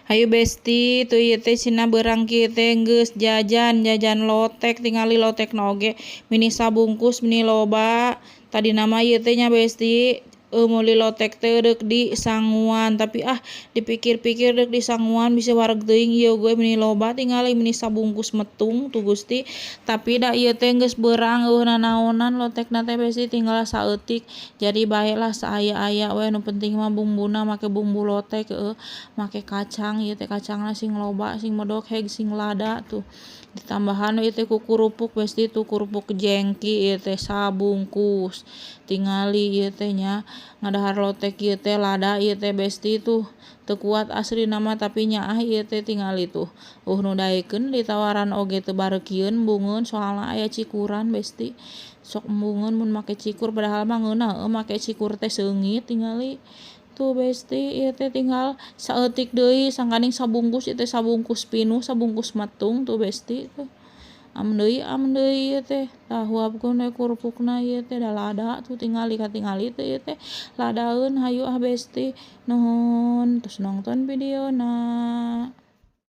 Hayu Besti, tuh ieu teh cenah beurang kieu teh geus jajan, jajan lotek. Tingali lotekna oge meni sabungkus, meni loba. Tadina mah ieu teh nya Besti, meuli lotek teh deuk di sanguan, tapi ah, dipikir-pikir deuk di sanguan bisa wareg teuing ieu ge, meni loba. Tingali meni sabungkus metung tuh, Gusti. Tapi da ieu teh geus beurang, euweuh nanaonan lotekna teh, Besti, tinggal saeutik. Jadi bae lah, saaya-aya we, nu penting mah bumbuna make bumbu lotek, heueuh, make kacang ieu teh, kacangna sing loba, sing medok heg, sing lada tuh. Ditambahan ieu teh ku kurupuk, Besti, tuh kurupuk jengki ieu teh sabungkus. Tingali ieu teh nya, ngadahar lotek ieu teh lada ieu teh, Besti, tuh teu kuat aslina mah, tapi nyaah ieu teh. Tingali tuh, euweuh nu daekeun, ditawaran oge teu bareukieun, embungeun, soalna aya cikuran, Besti. Sok embungeun mun make cikur, padahal mah ngeunah heueuh make cikur teh, seungit. Tingali tuh, Besti, ieu teh tinggal saeutik deui, sangkaning sabungkus ieu teh, sabungkus pinuh, sabungkus metung tuh, Besti, tuh. Am deui, am deui ieu teh. Tah, huapkeun we kurupukna ieu teh, da lada tuh. Tingali, katingali teu ieu teh ladaeun? Hayu ah, Besti, nuhun tos nongton videona.